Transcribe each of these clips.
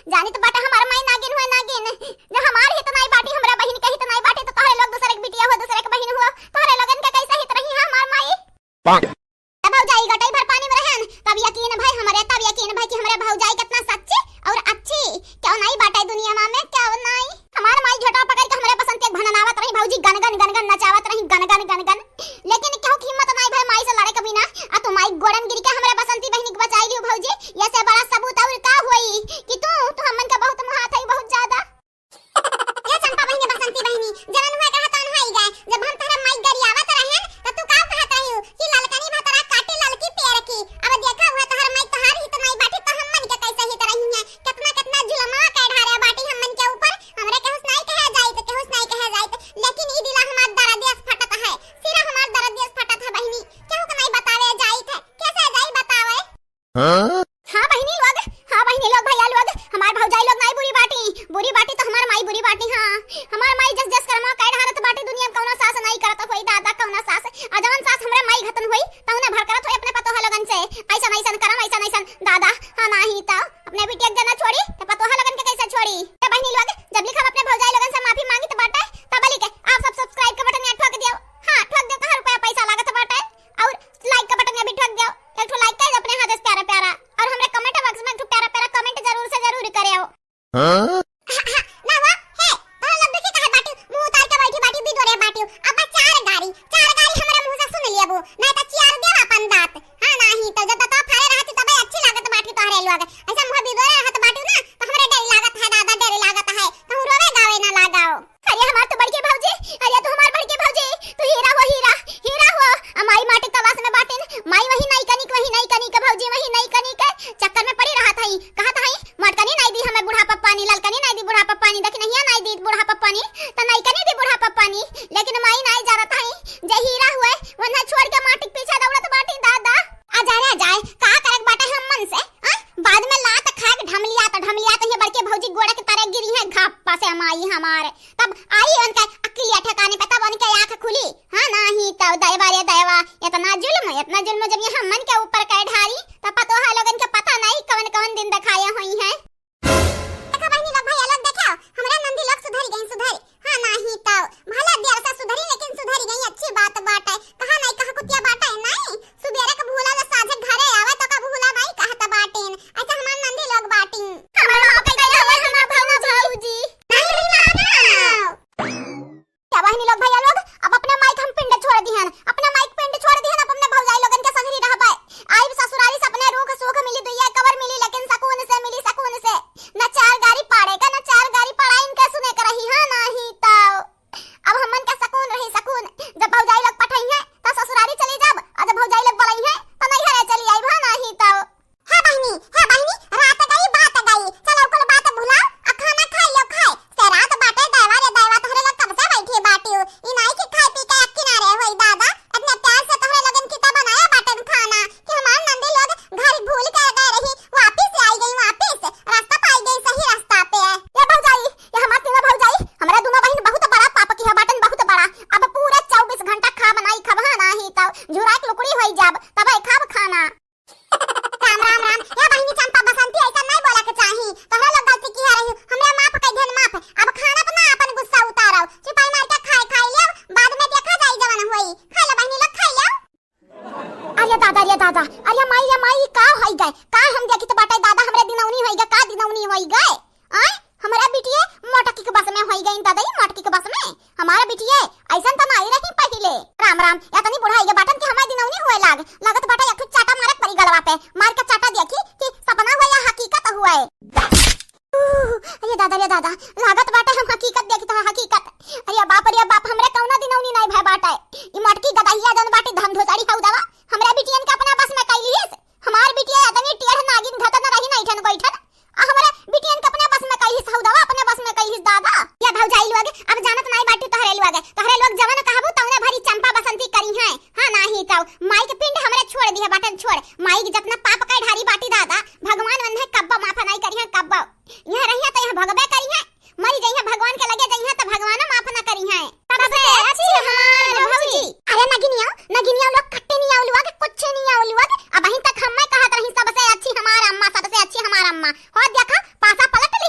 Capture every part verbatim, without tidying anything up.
जानित बाटे हमार माई नागिन हुए नागिन। जब हमार हित नाई बाटी, हमरा बहिन के हित नाई बाटी, तो तोहरे लोग दूसरे के बिटिया हुआ, दूसरे के बहिन हुआ, तोहरे लोगन के कैसे हित रही है हमार माई? तब भौजाई गटई भर पानी में रहन, तब यकीन भई हमरे, तब यकीन भई कि हमरे भौजाई कितना सच्ची और अच्छी। क्यों नाई बाटे दुनिया में, क्यों नाई? हमार माई झोटा पकड़ के हमरे बसंती के भननावत रही भौजी, गन गन गन गन नचावत रही, गन गन गन गन। लेकिन केहू के हिम्मत नाई भई माई से लड़े के बिना, आ तू माई गोड़न गिर के हमरे बसंती बहिनी के बचाई लियो भौजी। ये से बड़ा सबूत और का होई कि तू, तू हमन के बहुत मुहात है, बहुत ज्यादा। ए चंपा बहिनी, बसंती बहिनी, जवन हुआ कहा तवन होई गए। जब हम तहरा माई गरियावत रहेन, त तू का कहत रहियो कि ललकनी भतरा काटे ललकी पेड़ की। अब देखा हुआ तहर माई तहार हित नाई बाटी, त हमन के कैसे हित रही है? कितना, कितना जुलमा के ढारे बाटी हमन के ऊपर। हमरे केहू से नाई कहे जाइत, केहू से नाई कहे जाइत, लेकिन ई दिला हमार दरदिया से फटत है, सिरा हमार दरदिया से फटत है बहिनी। केहू के नाई बतावे जाइत है, कैसे जाई बतावे? हाँ? हाँ बहिनी लोग, हाँ बहिनी लोग, भैया लोग, हमार भौजाई लोग नाई बुरी बाटी, बुरी बाटी तो हमार माई बुरी बाटी। हाँ, हमार माई जस जस कर्मा कह ढारत बाटी, दुनिया में कौनो सास नाई करत होई दादा, कौनो सास। आ जवन सास हमरे माई घतन होई, तौने भर करत होई अपने पतोह लोगन से। ऐसन ऐसन करम, ऐसन ऐसन दादा, हाँ नाही तो अपने बिटिया के जना छोड़ी, तो पतोह लोगन के कैसे छोड़ी? तो बहिनी लोग, जब लिखब अपने भौजाई लोगन से माफी मांगी तो बाटे, तब लिखे आप सब subscribe के बटन यहाँ ठोक दियो। हाँ, ठोक दियो, कहाँ रुपया पैसा लागत बाटे? और like का बटन अभी ठोक दियो, एक ठो like कर दो अपने हाथ से प्यारा प्यारा, और हमरे comment box में एक ठो प्यारा प्यारा comment जरूर से जरूर करे हो। हाँ? ना हो, हे, तोहरा लोग देखी काहे बाटी, मुंह उतार के बैठी बाटी, बिदोरे बाटी। अब चार गारी, चार गारी हमरे मुंह से सुन लियबू, नहीं तो चियार देब अपन दांत। हाँ, नाही तो जब दांत फाड़े रहती तबे अच्छी लागत बाटी तोहरे लोग। ऐसा मुंह बिदोरे रहत बाटी ना, तो हमरे डर लागत है दादा, डर लागत है। कहूँ रोवे गावे ना लागाओ। अरे हमार तो बड़की भौजी, अरे तू हमार बड़की भौजी, तू हीरा हो हीरा, हीरा हो। आ माई माटी तलाश में बाटिन, माई वही नाई कनिक, वही नाई कनिक भौजी, वही नाई कनिक चक्कर में पड़ी रहत हई। कहत हई, मोटकनी नाई दी हमें बूढ़ा पप्पानी, ललकनी नाई दी बूढ़ा पप्पानी, दखिनहिया नाई दी बूढ़ा पप्पानी, त नाई कनी दी बूढ़ा पप्पानी। लेकिन माई नाई जानत हई, जे हीरा हुए, वन्हा छोड़ के माटी के पीछे दौड़त बाटी दादा। आ जाए, आ जाए, का करक बाटे हमन से, आ? बाद में लात खाए के ढमलिया त, ढमलिया त ये बड़के भौजी गोड़ा के तरे गिरी है घप्पा से माई हमारे। तब आई उनका अकिलिया ठिकाने पे, तब उनके आँख खुली। हाँ, नाही तो दयवा रे दयवा, इतना जुल्म, इतना जुल्म जब ये हमन के ऊपर कह ढारी, तब पतोहा लोगन के पता नहीं कवन कवन दिन दिखाए हुई हैं। देखा बहिनी लोग, भैया लोग, देखा, हमरा नंदी लोग सुधरी गई, सुधरी। हाँ, नाही तो भला देर से सुधरी, लेकिन सुधरी गई, अच्छी बात बाटे। कहा नहीं, कहा कुतिया बाटे, नहीं? सुबेरे के भूला ले साझे घरे आवे तो का भूला नहीं कहत बाटिन। ऐसा हमार नंदी लोग बाटिन। हमार माँ कह गई हवे हमार भौजी। नहीं, नहीं, ना, ना। क्या बहिनी लोग, भैया लोग, अब अपने माई के हम पिंड छोड़ दिहन, अपने माई के पिंड छोड़ दिहन, अब अपने भौजाई लोगन के संगरी रहबे। आइब ससुरारी से अपने रूख सूख मिली, दुइया कवर मिली, लेकिन सकून से मिली, सकून से। न चार गारी पाड़े का, न चार गारी पड़ाइन के सुने के रही, हाँ, नाही तो। अब हमन का सकून रही, सकून। जब भौजाई लोग पठई हैं, तो ससुरारी चली जाब, और जब भौजाई लोग बोलई हैं, तो नैहरे चली आइब, हाँ, नाही तो। हे बहिनी, हे बहिनी, रात गई, बात गई। चलो, कुल बात भुलाओ, आ खाना खाई लो, खाए। से रात बाटे, दैवा रे दैवा, तोहरे लोग कब से बैठी बाटियो। ई नाई कि खाए पी के एक किनारे होई दादा। इतने प्यार से तोहरे लोगन की तो बनाया बाटन खाना कि हमार नंदी लोग घर भूल कर गए रही, वापिस आई गई, वापिस। रास्ता पाई गई, सही रास्ता पे। ये भौजाई, ये हमार तीनों भौजाई, हमरा दोनों बहिन बहुत बड़ा पाप किहा बाटन, बहुत बड़ा। अब पूरा चउबीस घंटा खाब नाई, खबहा नाही तो झुराए के लुकड़ी होई जाब, तबे खाब खाना। राम, राम, राम। ए बहिनी चंपा बसंती, ऐसा नहीं बोला के चाही। तोहरा लोग गलती किहा रही, हमरा माफ कई देन, माफ। अब खाना पर ना अपन गुस्सा उतारो। चुपाई मार के खाए, खाई लेव, बाद में देखा जाई जवन होई। खा लो बहिनी लोग, खाई लेव। अरे दादा, अरे दादा, अरे माई, अरे माई, का होई गए? का हम देखी तो बाटे दादा, हमरे दिनौनी होई गए, का दिनौनी होई गए? आय, हमरा बिटिये मोटकी के बस में होई गईन दादा, ई मोटकी के बस में। हमारा बिटिये ऐसन त नाई रही पहिले। राम राम, एतनी बुढ़ाई के बाटन कि हमार दिनौनी होए लाग। लागत बाटे एक ठो चाटा मारक परी गलवा पे। मार के चाटा देखी कि सपना हुए या हकीकत हुए। उह, अरे दादा रे दादा, लागत बाटे हम हकीकत देखी तो हकीकत। अरे बाप रे बाप, हमरे कौनो दिनौनी नाई भय बाटे। ई मोटकी गदहिया जौन बाटे धमधोसड़ी हऊ दवा, हमरा बिटियन के अपना बस में कैलिस। हमार बिटिया एतनी टेढ़ नागिन घतन रही नाई ठन बैठन। आ हमरा बिटियन के अपने बस में कहिस हऊ दवा, अपने बस में कहिस दादा। ये भौजाई लोग, अब जानत नाई बाटी तोहरे लोग, तोहरे लोग जवन कहबू तौने भरी चंपा बसंती करी हैं। हाँ, नाही तो माई के पिंड हमरे छोड़ दिहे बाटन, छोड़। माई के जतना पाप कई ढारी बाटी दादा, भगवान वन्हे कब्बो माफ नाई करी हैं, कब्बो। यहाँ रहिया तो यहाँ भगबे करी हैं, मरी जइहे भगवान के लगे जइहे तो भगवान माफ ना करी हैं। सबसे अच्छी हमार भौजी। अरे नगिनिया, नगिनिया लोग कट्टे नहीं आउलुआ के कुछ नहीं आउलुआ के। अबहीं तक हम्मे कहत रही सबसे अच्छी हमार अम्मा, सबसे अच्छी हमार अम्मा। हो देखा, पासा पलट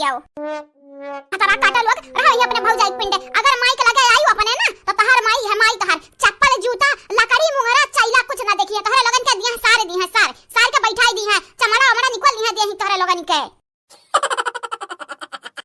आओ। हतरा काटा लोग, रहो यहाँ अपने भौजाई के पिंडे। अगर माई के लगे आयु अपने ना, तो तहार माई है, माई तहार।